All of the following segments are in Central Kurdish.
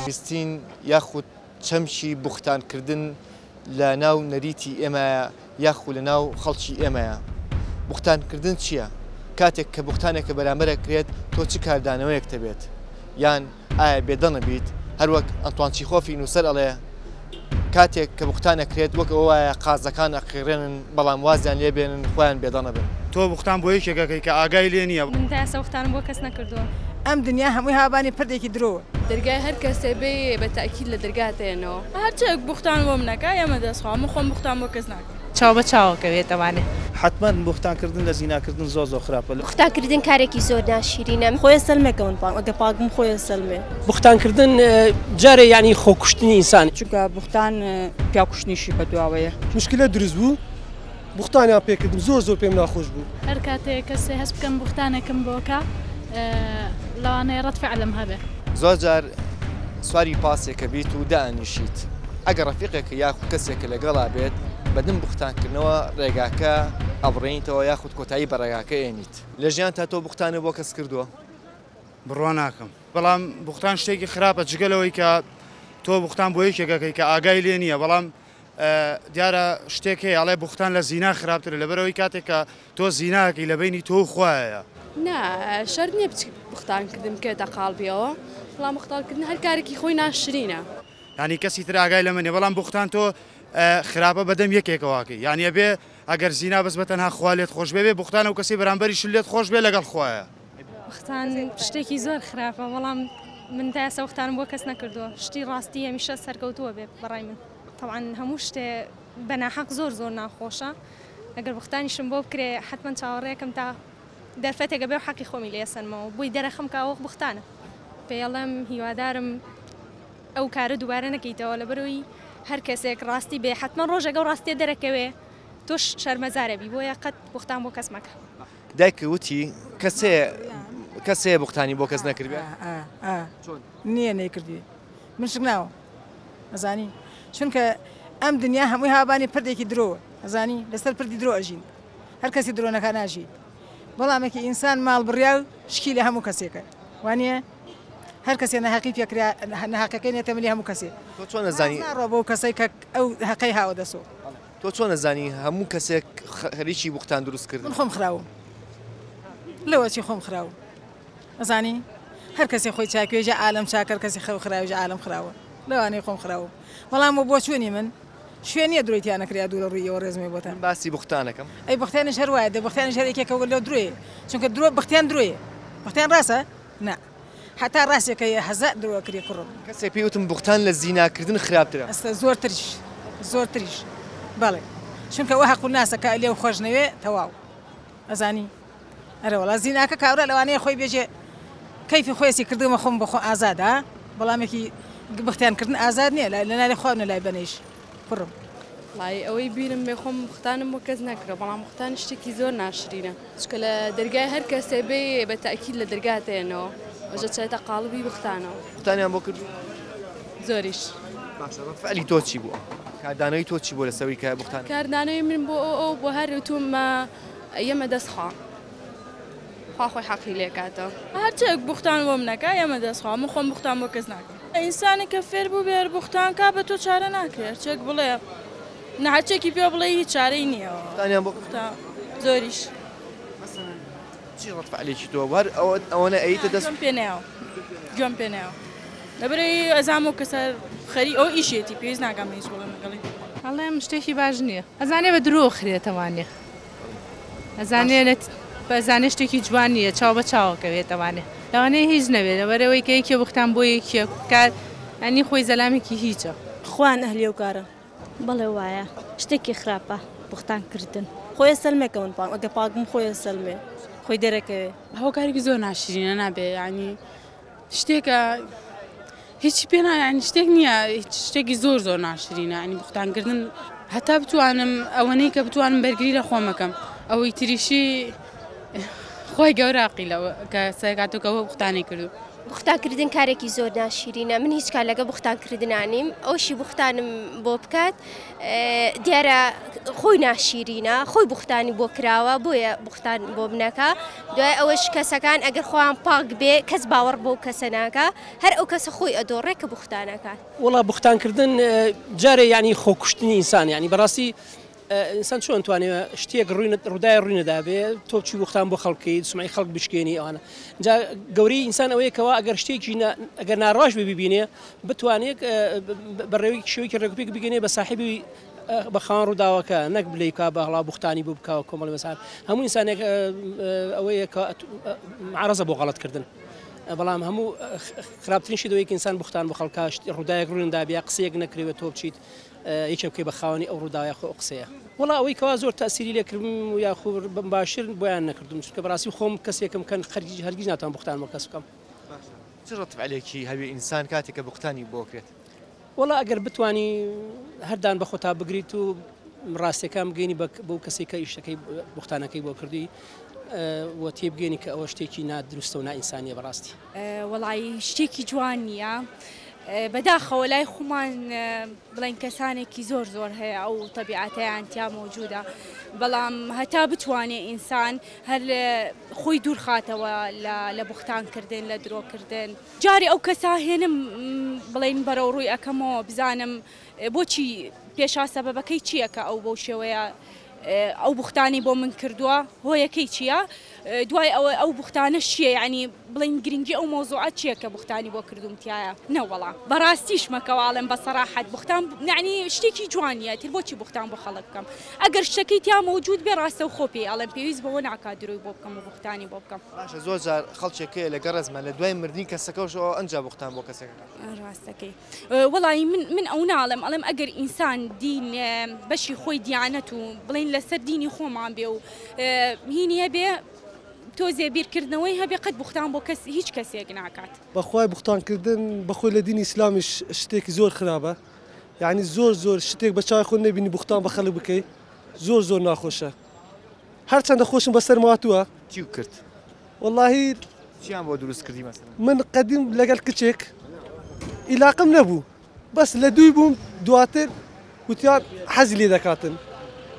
بیستین یاخود چەمکی بوختانکردن لە ناو نەریتی ئێمەیە یاخو لە ناو خەڵکی ئێمەیە. بوختانکردن چییە؟ کاتێک کە بوختانێکە بەرامبەر ئەکرێت تۆ چ کاردانەوەیەکت ئەبێت؟ یان ئایا بێدەنگ ئەبیت؟ هەروەک ئەنتوان چیخۆفی نووسەر ئەڵێ کاتێک کە بوختان ئەکرێت وەک ئەوە وایە قازەکان ئەقیڕێنن بەڵام وازیان لێ بێنن خۆیان بێدەنگ ئەبن. تۆ بوختان بۆ یەکێک ئەکەی کە ئاگای لێ نییە. من تا ئێستا بوختانم بۆ کەس نەکردووە. ئەم دنیا هەمووی هابانی پردێکی درۆوە. دەرگای هەر کەسێ بێی بە تەئکید لە دەرگا تێنەوە. هەرچێک بوختان بۆم نەکا ئێمە دەست خوا من خۆم بوختان بۆ کەس ناکەم. چاو بە چاوە کەوێتە وانێ. حەتمەن بوختان کردن لە زینا کردن زۆر زۆر خراپە. بوختان کردن کارێکی زۆر ناشیرینە. خۆێ سەلمێ کە من پاکم ئەگەر پاک بم خۆێ سەلمێ. بوختان کردن جارێ یانی خۆ کوشتنی ئینسان. چونکە بوختان پیاو کوشتنیشی بەدواوەیە. مشکلە دروست بوو بوختانیان پێ کردم زۆر زۆر پێم ناخۆش بوو. هەر کاتێ کەسێ هەست بکەم بوختانێکم بۆ کا لەوانەیە ڕەد فعلم هەبێ. زۆر جار سواری پاسێکە بیت و دائەنیشیت ئەگەر ڕەفیقێکە یاخود کەسێکە لەگەڵا بێت بەدم بوختانکردنەوە ڕێگاکە ئەبڕێنیتەوە یاخود کۆتایی بە ڕێگاکە ئێنیت. لە ژیانتا تۆ بوختانت بۆ کەس کردووە؟ بڕوا ناکەم بەڵام بوختان شتێکی خراپە جگە لەوەی کە تۆ بوختان بۆ یەکێک ئەکەی کە ئاگای لێ نییە بەڵام دیارە شتێک هەیە ئەڵێ بوختان لە زینا خراپترە لەبەرئەوەی کاتێک کە تۆ زینا ئەکەی لە بەینی تۆ و خوایە. نا شەرت نیە بچی بوختان کردن بکەوێتە قاڵبیەوە بەڵام بوختان کردن هەر کارێکی خۆی ناشرینە. یانی کەسی تر ئاگای لەمە نیە بەڵام بوختان تۆ خراپە بەدەم یەکێکەوە ئەکەی یانی ئەبێ ئەگەر زینا بەس بەتەنها خوا لێت خۆش بێ بێ بوختان ئەو کەسەی بەرامبەریشت لێت خۆش بێ لەگەڵ خوایە. بوختان شتێکی زۆر خراپە بەڵام من تا ئێستا بوختانم بۆ کەس نەکردووە شتی ڕاستی هەمیشە سەرکەوتووە بێ بەڕای من. تەبعەن هەموو شتێ بە ناحەق زۆر زۆر ناخۆشە ئەگەر بوختانیشم بۆ بکرێ حەتمەن چاوەڕێکم تا دەرفەتێک ئەبێ و حەقی خۆمی لێ ئەسەنمەوە بۆی دەرەخم کە ئەوە بوختانە پێیەڵێم هیوادارم ئەو کارە دووبارە نەکەیتەوە لەبەرەوەی هەر کەسێک ڕاستی بێ حەتمەن ڕۆژێک ئەو ڕاستیە دەرەکەوێ تۆش شەرمەزارەبی بۆیە قەت بوختان بۆ کەس مەکە. دایک وتی کەس هەیە کەس هەیە بوختانی بۆ کەس نەکردبێ؟ چۆن؟ نییە نەیکردبێ من شک ناوم ئەزانی چونکە ئەم دنیا هەمووی هابانی پردێکی درۆوە ئەزانی لەسەر پردی درۆ ئەژین هەر کەسی درۆ نەکا ناژی بەڵامێکی ئینسان ماڵ بڕیا و شکی لە هەموو کەسێکە وانە هەر کەسێ نەهەقی پێکرا نەهەقەکەی نێتە ملی هەموو کەسێ تۆ چۆن ئەزانی ناڕۆ بەو کەسەی کە ئەو هەقەی هاوە دەسۆ تۆ چۆن ئەزانی هەموو کەسێک خەریکی بوختان دروست کردن؟ من خۆم خراوم لەوە چی خۆم خراوم ئەزانی هەر کەسێ خۆی چاکوێژە عالەم چاکە هەر کەسێ خەو خراویش عالەم خراوە لەوانەیە خۆم خراوم بەڵام وە بۆچوونی من شوێن نییە درۆی تیا نەکرێ یا دوورە ڕووی ئێوە ڕێزمێ بۆتان. من باسی بوختانەکەم. ئەی بوختانیش هەر وایە دە بوختانیش هەر یەکێکە لەو درۆیە چونکە درۆ بختیان درۆیە بختیان ڕاستە نا هەتا ڕاستێکە یە هەزار درۆ ئەکرێ کوڕم. کەسێک پێی وتم بوختان لە زینا کردن خراپترە. ئەستە زۆرتریش زۆرتریش بەڵێ چونکە ئەوە هەق و ناسە کە لێو خۆش نەوێ تەواو ئەزانی. ئەرەوەڵا زیناکە کابرا لەوانەیە خۆی بێژێ کەیفی خۆیەسی کردومە خۆم بەخۆ ئازادە بەڵامێکی بختیان کردن ئازاد نییە لە لای خوا نە لای بەنەیش کوڕم. وەڵایی ئەوەی بیرم بێ خۆم بوختانم بۆ کەس نەکردوە بەڵام بوختان شتێکی زۆر ناشرینە چونکە لە دەرگای هەر کەسێ بێی بە تەئکید لە دەرگا تێنەوە ئەوجا چێتە قاڵبی بوختانەوە. بوختانیان بۆ کردووی؟ زۆریش. باشە فعلی تۆ چی بووە؟ کاردانەوەی تۆ چی بووە لەسەر ئەوەی کە بوختان؟ کاردانەوەی من بۆ ئەو بۆ هەر وتومە یەمە دەست خوا خوا خۆی حەقی لێ کاتەوە. هەرچێک بوختان بۆم نەکا یەمە دەست خوا من خۆم بوختان بۆ کەس ناکەم. ئینسانێک کە فێر بووبێ هەر بوختان کا بە تۆ چارە ناکرێ هەرچێک بڵێ نا هەرچێکی پێ بڵێی هیچ چارەی نییە بوختانیان بۆ بوختان زۆریش. مەسەلەن چی ڕەد فعلێکی تۆ بوو هەر ئەوەنە ئەیتە دەست. گوێم پێ نەیاوە گوێم پێ نەیاوە لەبەرئەوەی ئەزانم ئەو کەسە خەری ئەو ئیشیەتی پێویست ناکا من هیچ بڵێم لەگەڵی. ئەڵێم شتێکی باش نییە ئەزانێ بە درۆ خرێتەوانێ. ئەزانێ ئەزانێ شتێکی جوان نییە چاو بە چاوە کەوێتەوانێ لەوانەیە هیچ نەبێت لەبەرئەوەی کە یەکێ بوختان بۆ یەکێ بکات ئەنی خۆی زەلامێکی هیچە. خۆیان ئەهلی ئەو کارەن. بەڵێ وایە شتێکی خراپە بوختان کردن. خۆی ئەسەلمێ کە من پاکم ئەگەر پاک بم خۆی ئەسەلمێ خۆی دەرەکەوێ. هۆکارێکی زۆر ناشرینە نابێ یانی شتێکە هیچی پێ نا یانی شتێک نییە هیچ شتێکی زۆر زۆر ناشرینە ینی بوختانکردن هەتا بتوانم ئەوەنەی کە بتوانم بەرگری لە خۆمەکەم ئەوەی تریشی خۆی گەوراقی لەوە کە سەرکاتۆکەوە بوختانی کردو. بوختانکردن کارێکی زۆر ناشیرینە من هیچ کار لەگە بوختانکردنانیم ئەوشی بوختانم بۆ بکات دیارە خۆی ناشیرینە خۆی بوختانی بۆ کراوە بۆیە بوختان بۆ بنەکە دوای ئەوەش کەسەکان ئەگەر خۆیان پاک بێ کەس باوەڕ بۆ کەسە ناکە هەر ئەو کەسە خۆی ئەدۆڕێ کە بوختانەکات. وەڵا بوختانکردن جارێ یانی خۆکوشتنی ئینسان یانی بەڕاستی ئینسان چۆن توانێ شتێک ڕووی ڕوودای ڕووی نەدابێ تۆ بچی بوختان بۆ خەڵکی سمعی خەڵک بشکێنی ئەوانە جا گەورەی ئینسان ئەوەیە کەوا ئەگەر شتێکی ئەگەر ناڕاش بێ ببینێ بتوانێت بەڕێوەی شێوەیەکی ڕێکوپێک بگەنێ بە ساحێبی بە خاوەن ڕووداوەکە نەک بلێ کا بە هەڵا بوختانی بۆ بکاوە کۆمەڵی مەسان هەموو ئینسانێک ئەوەیە کە عرەزە بۆ غەڵەتکردن بەڵام هەموو خراپترین شت ئەوەیە کە ئینسان بوختان بۆ خەڵکا ڕووداوێک ڕووی نەدابێ قسەیەک نەکرێ تۆ بچیت یەکێ بکەی بە خاوەنی ئەو ڕووداوە یاخۆ ئەو قسەیە. وەڵا ئەوەی کەوا زۆر تەئسیری لێ کردم و یاخو باشتر بۆیان نەکردم چونکە بەڕاستی خۆم کەسێکم کە هەرگیز ناتوانم بوختان بۆ کەس بکەم. باشە چ ڕەد فعلێکی هەبێ ئینسان کاتێک کە بوختانی بۆ کرێت؟ وەڵا ئەگەر بتوانی هەر دان بە خۆتا بگریت و ڕاستیەکان بگەینی بە بەو کەسەی کە ئیشەکەی بوختانەکەی بۆ کردووی و تێبگەینی کە ئەوە شتێکی نا دروستە و نا ئینسانیە بەڕاستی. وەڵایی شتێکی جوان نییە. بەداخەوە لای خومان بڵێن کەسانێکی زۆر زۆر هەیە ئەو تەبیعەتەیان تیا مەوجودە بەڵام هەتا بتوانێ ئینسان هەر خۆی دوورخاتەوە لە بوختان کردن لە درۆکردن جارێ ئەو کەسا هێنم بڵێن بەرەو ڕووی ئەکەمەوە بزانم بۆچی پێشا سەبەبەکەی چییە کە ئەو بەو شێوەیە ئەو بوختانەی بۆ من کردووە هۆیەکەی چییە دوای ئەوە ئەو بوختانەش چییە یعنی بڵێن گرنگی ئەو مەوزوعە چییە کە بوختانی بۆ کردوم تایە نەوەڵا بەڕاستیش مەکەواڵێم بە سەراحەت بوختان یعنی شتێکی جوان نییە تر بۆچی بوختان بۆ خەڵک بکەم ئەگەر شتەکەی تیا مەوجود بێ ڕاستەوخۆ پێی ئەڵێم پێویست بەوە ناکات درۆی بۆ بکەم و بوختانی بۆ بکەم. باشە زۆر جار خەڵکێک هەیە لە گەڕەزمە لە دوای مردنی کەسەکەشەوە ئەنجا بوختان بۆ کەسەکە ئەکات. ڕاستەکەی وەڵایی من من ئەو ناڵێم ئەڵێم ئەگەر ئینسان دین بەشی خۆی دیانەت و بڵێن لەسەر دینی خۆمان بێ و هینی هەبێ تۆزێ بیرکردنەوەی هەبێ قەت بوختان بۆ کەس هیچ کەسێک ناکات. بەخوای بوختان کردن بەخۆی لە دینی ئیسلامیش شتێکی زۆر خرابە یانی زۆر زۆر شتێک بە چاوی خۆت نەبینی بوختان بە خەڵک بکەی زۆر زۆر ناخۆشە هەرچەندە خۆشم بەسەرم هاتووە. چیو کرد؟ وەڵاهی چیان بۆ دروست کردی مەسەلەن؟ من قەدیم لەگەڵ کچێک ئیلاقم نەبوو بەس لە دووی بووم دواتر وتیان حەزی لێ دەکاتن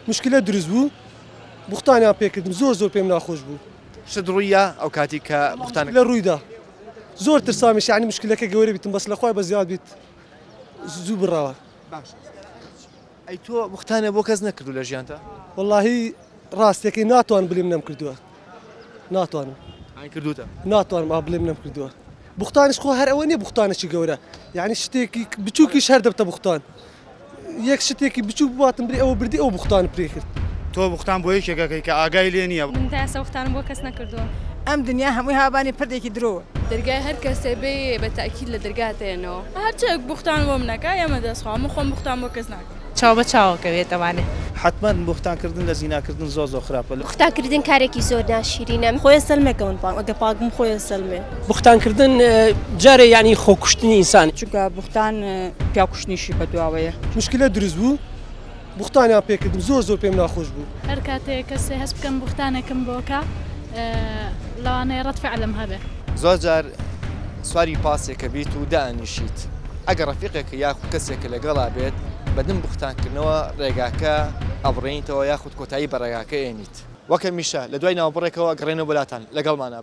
مشکلە دروست بوو بوختانیان پێکردم زۆر زۆر پێم ناخۆش بوو. شت ڕووییا ئەو کاتی کە بوختانەکە. لە ڕوویدا زۆر ترسامیش یانی مشکلەکە گەورە بیتم بەس لە خوای بەزیاد بیت زوو بڕاوە. باشە ئەی تۆ بوختانە بۆ کەس نەکردوو لە ژیانتا؟ وەڵاهی ڕاستیەکەی ناتوانم بلێم نەمکردووە ناتوانم. ئای کردووتە؟ ناتوانم ئا بلێم نەمکردووە. بوختانیش خۆ هەر ئەوە نیە بوختانێکی گەورە یانی شتێکی بچووکیش هەر دەبتە بوختان یەک شتێکی بچووک بواتم بری ئەوە بردی ئەو بوختانە پێ کرد. تۆ بوختان بۆ یەکێک ئەکەی کە ئاگای لێ نیە. من تا ئێستا بوختانم بۆ کەس نەکردووە. ئەم دنیا هەمووی هابانی پردێکی درۆوە. دەرگای هەر کەسێ بێی بە تەئکید لە دەرگا تێنەوە. هەرچەک بوختان بۆم نەکا ئێمە دەست خوا من خۆم بوختان بۆ کەس ناکەم. چاو بە چاوە کەوێت ئەوانێ. حەتمەن بوختان کردن لە زینا کردن زۆر زۆر خراپە. بوختان کردن کارێکی زۆر ناشیرینە. خۆی ئەسەلمێ کە من پاکم ئەگەر پاک بم خۆی ئەسەلمێ. بوختان کردن جارێ یانی خۆکوشتنی ئینسان. چونکە بوختان پیاو کوشتنیشی بەدواوەیە. مشکلە دروست بوو بوختانیان پێکردم زۆر زۆر پێم ناخۆش بوو. هەر کاتێ کەسێ هەست بکەم بوختانێکم بۆ کا لەوانەیە ڕەد فعلم هەبێ. زۆر جار سواری پاسێکە بیت و دائەنیشیت ئەگەر ڕەفیقێکە یاخود کەسێکە لەگەڵا بێت بەدم بوختانکردنەوە ڕێگاکە ئەبڕێنیتەوە یاخود کۆتایی بە ڕێگاکە ئێنیت. وەک هەمیشە لە دوای ناوبڕێکەوە ئەگەڕێینەوە بۆ لاتان لەگەڵمانا بن.